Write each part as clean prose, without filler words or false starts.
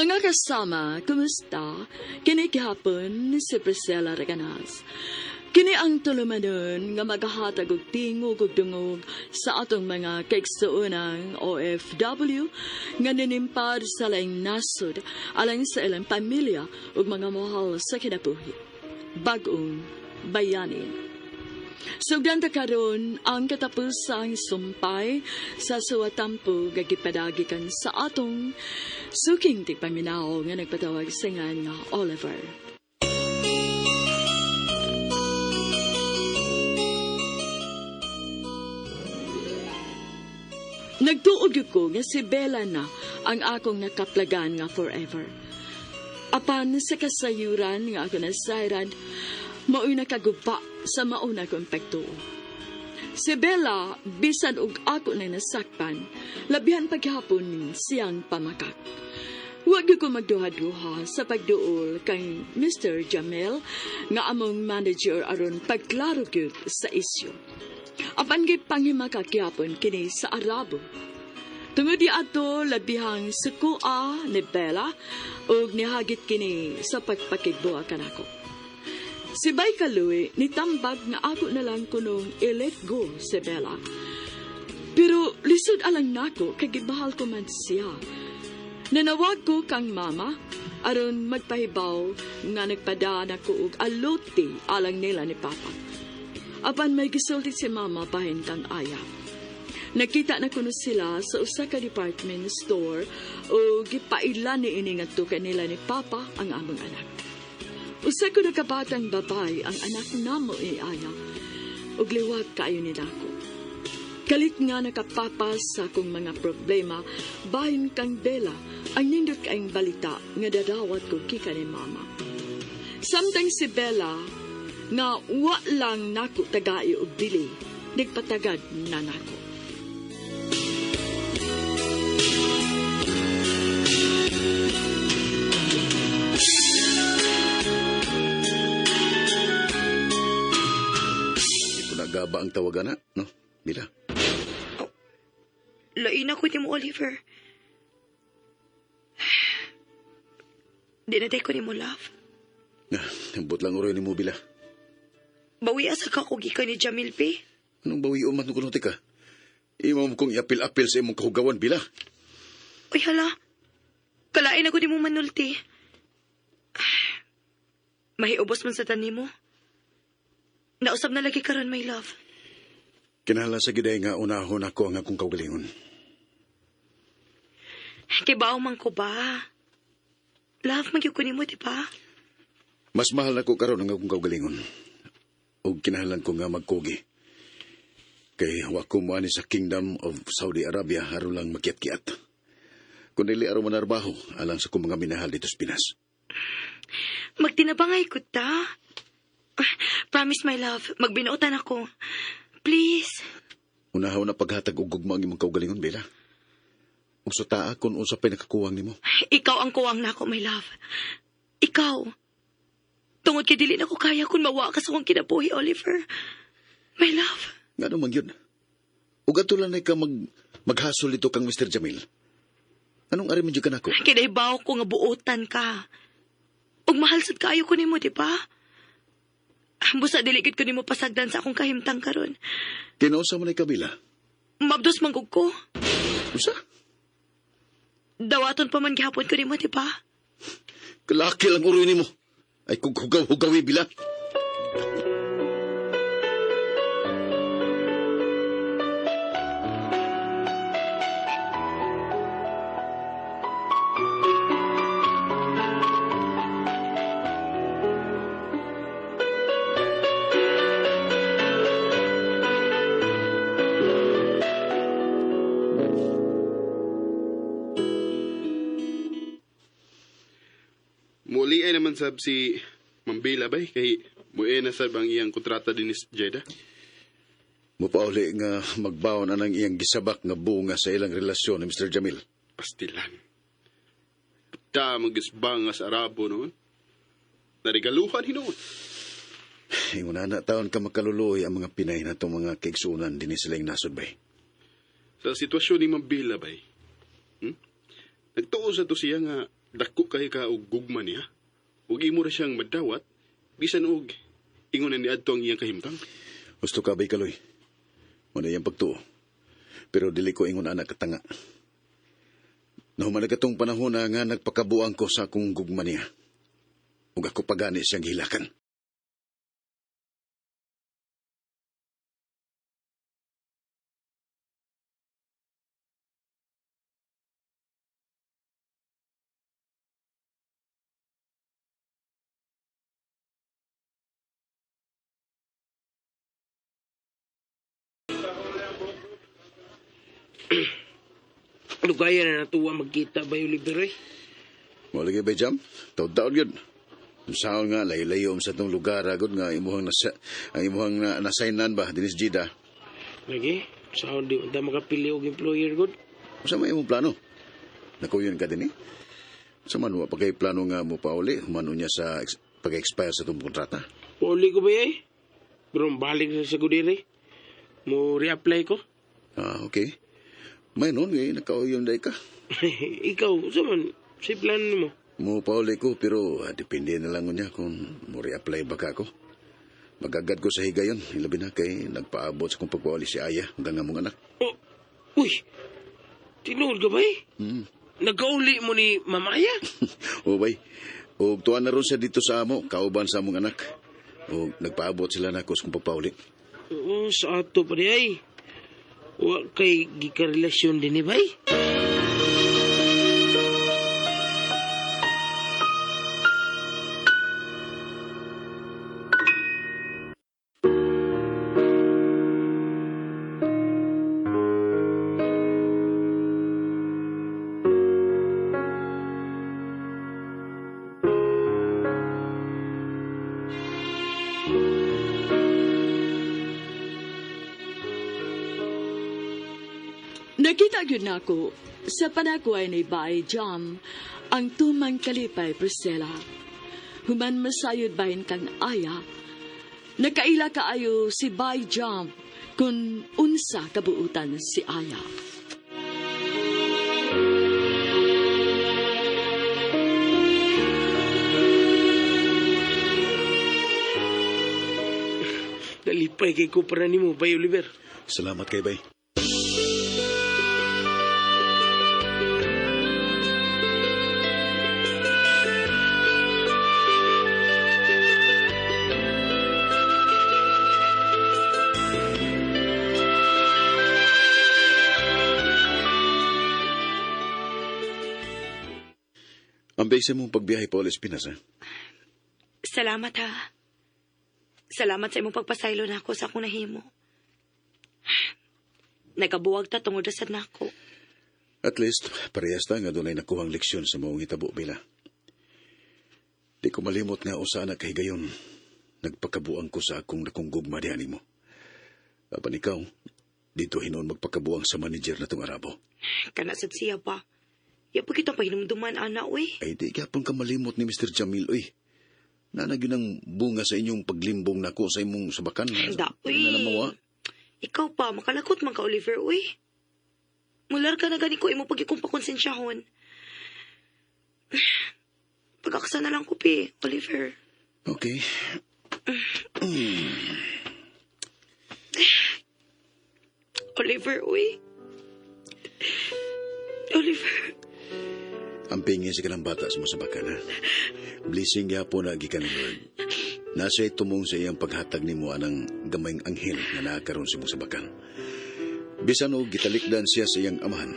Mga kasama, kumusta? Kini gihapon si Priscilla Reganas. Kini ang tulumanon nga maghahatag og tingog ug dungog sa atong mga kaigsuonang OFW nga ninimpad sa laing nasod alang sa ilang pamilya ug mga mahal sa kinabuhi. Bag-ong bayani. Sugdan ta karon ang katapusang sumpay sa suwatampo nga gipadagikan sa atong suking tigpaminaw nga nagpatawag sa ngan nga Oliver. Nagtuog gyud ko nga si Bella na ang akong nakaplagan nga forever. Apan sa kasayuran nga ako nasayran, mao'y nakaguba sa mauna kong pagtuo. Si Bella, bisan og ako na nasakpan, labihan paghapon siyang pamakak. Huwag ko magduha-duha sa pagduol kay Mr. Jamel nga among manager aron pagklaro gyud sa isyu. Apan gipanghimakak gyapon kini sa Arabo. Tungod di ato labihang sukua ni Bella ug nihagit kini sa pagpakigbuha kanako. Si Bay Kaluy nitambag nga ako na lang kunong i-let go si Bella. Pero lisod alang nako kay gibahal ko man siya. Nanawag ko kang mama aron magpahibaw nga nagpadaan ako og aluti alang nila ni Papa. Apan may gisulti si mama bahin kang aya. Nakita na kuno sila sa usa ka department store o gipailan ni ini ngadto kanila ni Papa ang among anak. Usa ko nakabatang babay ang anak namo ni Aya. Ug liwat kaayo ni nako. Kalit nga nakapapas sa akong mga problema, bahin kang Bella ang nindot kaayong balita nga dadawat ko gikan ni Mama. Samtang si Bella nga wa lang nako tagai og dili, nagpatagad na nako. Di ko nagaba ang tawagan na, no? Mila. Lain ako ni mo, Oliver. Di na ko ni mo, love. Na, ambot lang uroy ni mo, Bila. Bawi asa ka kung gikan ni Jamil, P. Anong bawi umat no kuno ka? Imo mo kong iapil-apil sa imong kahugawan, Bila. Uy, hala. Kalain ako ni mo manulti. Mahiubos man sa tanim mo. Nausab na lagi karon, my love. Kinahanglan sa giday nga unahon ako ang akong kaugalingon. Kibaw man ko ba? Love, magyug ko nimo, di ba? Mas mahal nako karon ang akong kaugalingon. Ug kinahanglan ko nga magkugi. Kay wa ko moani sa Kingdom of Saudi Arabia aron lang makiat-kiat. Kun dili aron manarbaho alang sa akong mga minahal dito sa Pinas. Magtinabangay ko ta. Promise, my love, magbinuotan ako. Please. Unahaw na paghatag og gugma ang imong kaugalingon, Bella. Ug sa taa kun unsa pa'y nakakuwang nimo. Ikaw ang kuwang nako, my love. Ikaw. Tungod kay dili na ko kaya kung mawa ka sa akong kinabuhi, Oliver. My love. Ngano man yun? Ug adto lang ka maghasol dito kang Mr. Jamil. Anong ari man jud kanako? Kinaibaw ko nga buotan ka. Ug mahal sad kaayo ko nimo, di ba? Busa dili gid ko nimo pasagdan sa akong kahimtang karon. Kinausa man ay kabila. Mabdos man gud ko. Usa? Dawaton pa man gihapon ko nimo, di ba? Kalaki lang uroy nimo. Ay kung hugaw-hugawi bila. Muli ay naman sab si Mambila bay kay mue na sab ang iyang kontrata din ni Jeda. Mupauli nga magbaon anang iyang gisabak nga bunga sa ilang relasyon ni Mr. Jamil. Pastilan. Ta magisbang nga sa Arabo noon. Narigaluhan hinuon. Ingon na taon ka makaluluoy ang mga Pinay na itong mga kaigsunan din sila yung nasod bay. Sa sitwasyon ni Mambila bay. Nagtuo sa to siya nga Dako kay ka og gugma niya. Ug imo ra siyang madawat bisan og ingon na niadto ang iyang kahimtang. Gusto ka bay kaloy? Muna iyang pagtuo. Pero dili ko ingon anak katanga. Nahuman na katong panahon na nga nagpakabuang ko sa akong gugma niya. Ug ako pagani siyang gihilakan. Lugaya na natuwa magkita ba Oliver eh? Mo lagi bay jam? Taud-taud yun. Saon nga layo-layo sa tong lugar agud nga imuhang nasa ang imuhang na, nasainan ba dinis Jida. Lagi, sa di man ta makapili og employer gud. Unsa may imong plano? Nakuyon ka dinhi? Sa man wa pa kay plano nga mo pauli humano niya sa pag-expire sa tong kontrata. Pauli ko ba eh? Pero balik sa sagudiri. Mo reapply ko. Ah, okay. May noon eh, nakauyon day ka. Ikaw, sa man, sa plano mo. Mo pauli ko pero depende na lang niya kung mo reapply ba ka ako. Magagad ko sa higayon, ilabi na kay nagpaabot sa kong pagpauli si Aya hanggang among anak. Oh, uy, tinuod ka ba eh? Hmm. Nagkauli mo ni Mama Aya? O bay, og tuwan na ron siya dito sa amo, kauban sa among anak. O nagpaabot sila na ako sa kong pagpauli. Oo, sa ato pa di ay. Wa kay gikarelasyon din ni bay? Nakita gyud nako sa panagway ni Bay Jam ang tumang kalipay Priscilla. Human masayod bahin kang Aya, nakaila kaayo si Bay Jam kung unsa kabuutan si Aya. Nalipay kay ko para nimo, Bay Oliver. Salamat kay bay. Ang base mong pagbiyahe pa ulit sa Pinas, ha? Salamat ha. Salamat sa imong pagpasaylo nako sa akong nahimo. Nagabuwag ta tungod sa nako. At least, parehas ta nga dunay nakuhang leksyon sa maong hitabo, Bella. Di ko malimot nga usa na kahigayon. Nagpakabuang ko sa akong nakong gugma diha nimo. Apan ikaw, dito hinon magpakabuang sa manager na tong Arabo. Kana sad siya pa. Ya pa kitang pahinumduman, ana, uy. Ay, di gyapon ka malimot ni Mr. Jamil, uy. Nana gyud ang bunga sa inyong paglimbong nako sa imong sabakan. Da, uy. Na mawa. Ikaw pa, makalakot man ka, Oliver, uy. Mular ka na gani ko imo pag ikong pakonsensyahon. Pag-aksa na lang ko, pi, Oliver. Okay. Oliver, uy. Oliver. Ang pingin sa kanang bata sa masabakan, ha? Blessing gyapon na gikan ni Lord. Nasa tumong sa iyang paghatag nimo anang gamayng anghel nga naa karon sa imong sabakan. Bisan og gitalikdan siya sa iyang amahan.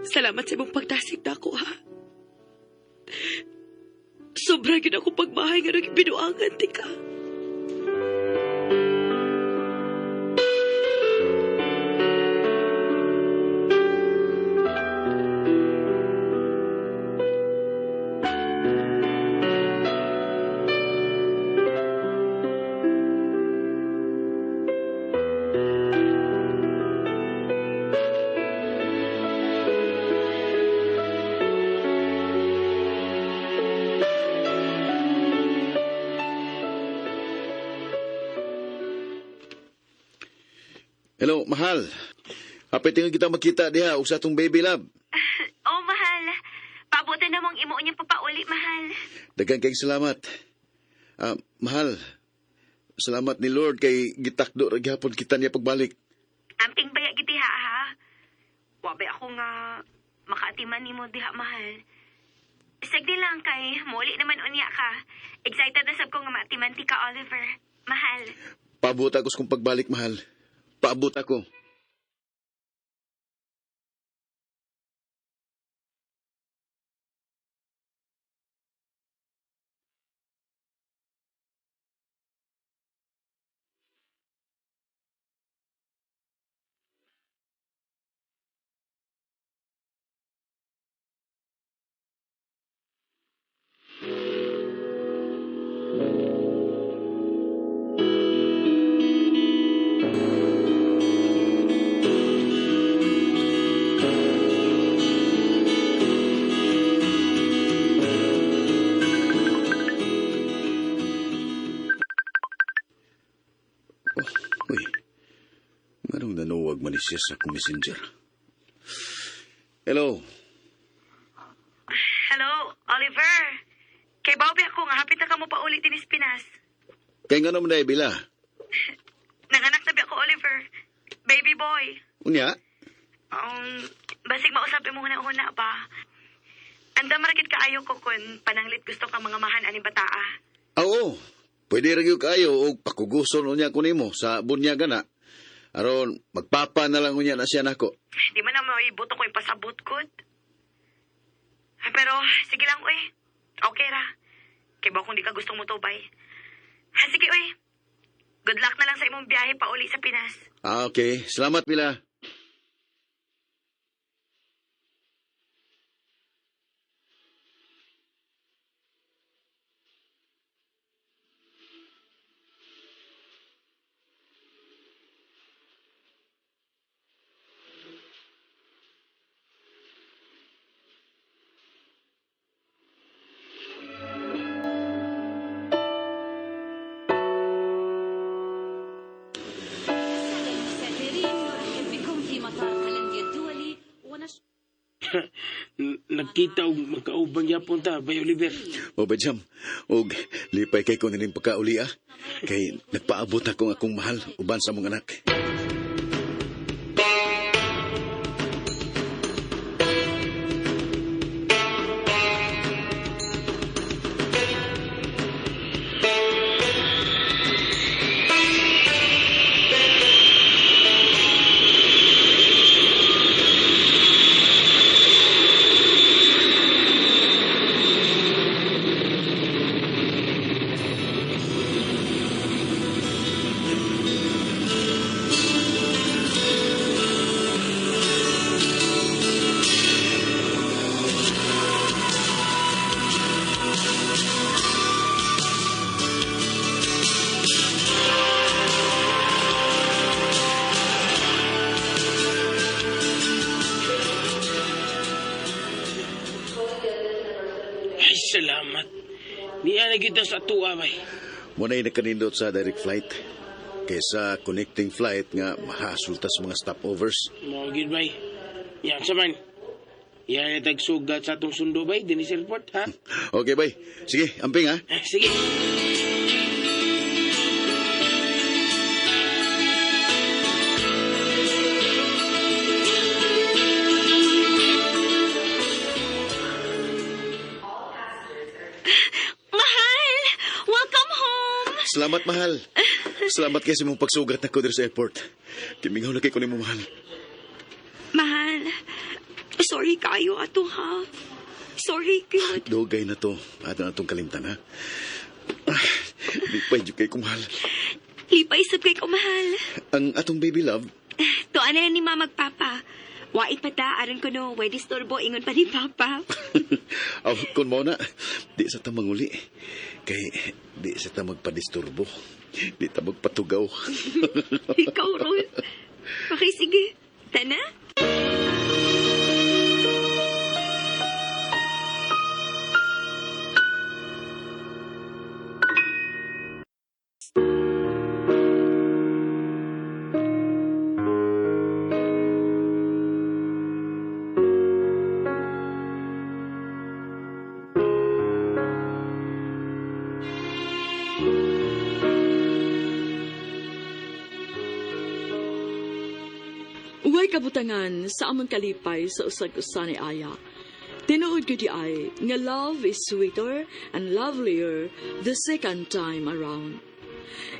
Salamat sa imong pagtasig nako, ha? Sobra gyud ako pagmahay nga naging binuangan ti ka. Hello, mahal. Hapit tingin kita makita diha og sa atong baby love. Oh, mahal. Daghang kayong salamat. Mahal, salamat ni Lord kay gitakdo ra gihapon kita niya pagbalik. Amping baya giti ha, ha? Wabay ako nga makaatiman nimo diha, mahal. Sagdi lang kay muli naman unya ka. Excited na sab ko nga maatiman ti ka, Oliver. Mahal. Paabot ako sa kong pagbalik, mahal. Paabot ako. Oh, uy. Nganong nanuwag man ni siya sa akong messenger? Hello. Hello, Oliver. Kay Bobby ako nga hapit na ka mo paulit dinis Pinas. Kay nga naman na, Bila. Nanganak na ba ako, Oliver? Baby boy. Unya? Basig mausap mo huna-huna ba? Anda marakit kaayo ko kun pananglit gusto kang mga mahan aning bataa. Oo. Pwede rin yung kayo o pakuguson unya ko nimo sa bunyaga na. Aron, magpapa na lang unya na siya nako. Di man na may buto ko ipasabot ko. Pero sige lang, uy. Okay ra. Kay ba kung di ka gustong mutubay. Ha, sige, uy. Good luck na lang sa imong biyahe pa uli sa Pinas. Ah, okay. Salamat, Bila. السادة المسافرين نرحب بكم في مطار قلنديا الدولي ونشكر Nagkita og magkaubang yapon ta, Bay Oliver. O ba, Jam? Og lipay kay ko nining pagkauli, ah. Kay nagpaabot ako ang akong mahal uban sa mong anak. Ay, salamat. Niya na kita sa tuwa, bay. Muna'y nakanindot sa direct flight. Kaysa connecting flight nga mahasulta sa mga stopovers. Mo gid bay. Yan sa man. Yan na tagsugat sa atong sundo, bay, dinhi sa airport, ha? Okay, bay. Sige, amping ha. Eh, sige. Mahal! Welcome home! Salamat, mahal. Salamat kay sa mong pagsugat nako diri sa airport. Kimingaw na kay ko nimo, mahal. Mahal, sorry kayo ato ha. Sorry, cute. Dugay na to. Ato na itong kalimtan, ha? Ah, lipay jud kay ko, mahal. Lipay sab kay ko, mahal. Ang atong baby love, Tuan na ni mama magpapa. Wait pa ta, aron ko no, way disturbo, ingon pa ni papa. aw, kung mo na, di sa ta manguli. Kay di sa ta magpadisturbo. Di ta magpatugaw. Ikaw, Ron. Okay, sige. Tana? Uway kabutangan sa among kalipay sa usag-usa ni Aya. Tinuod gyud ay nga love is sweeter and lovelier the second time around.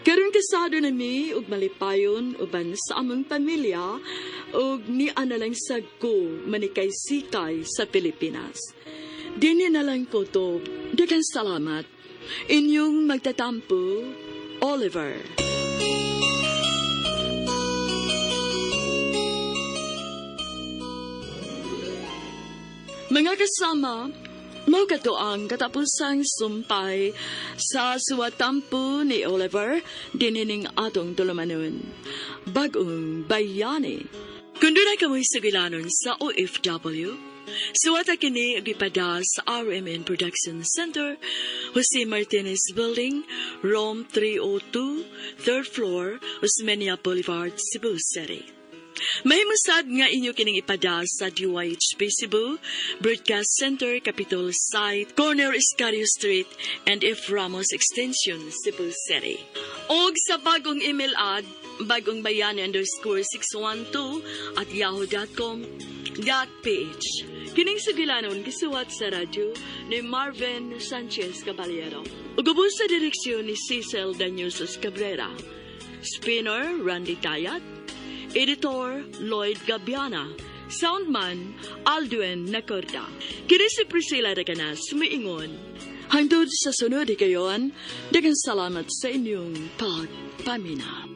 Karon kasado na mi ug malipayon uban sa among pamilya ug ni ana lang sad ko manikay-sikay sa Pilipinas. Dini na lang ko to. Daghang salamat. Inyong magtatampo, Oliver. Mga kasama, mao kato ang katapusang sumpay sa suwatampo ni Oliver dinining atong tulumanon. Bagong bayani. Kung dunay kamoy sugilanon sa OFW, suwata kini og ipada sa RMN Production Center, Jose Martinez Building, Room 302, 3rd floor, Osmeña Boulevard, Cebu City. Mahimusad nga inyo kining ipada sa DYHP Cebu, Broadcast Center, Capitol Site, Corner Escario Street, and F. Ramos Extension, Cebu City. Og sa bagong email ad, bagongbayani_612@yahoo.com.ph. Kining sugilanon gisuwat sa radyo ni Marvin Sanchez Caballero. Ug ubos sa direksyon ni Cecil Danyusos Cabrera. Spinner Randy Tayat. Editor Lloyd Gabiana. Soundman Aldwin Nacorda. Kini si Priscilla Reganas, miingon. Hangtod sa sunod higayon, daghang salamat sa inyong pagpaminaw.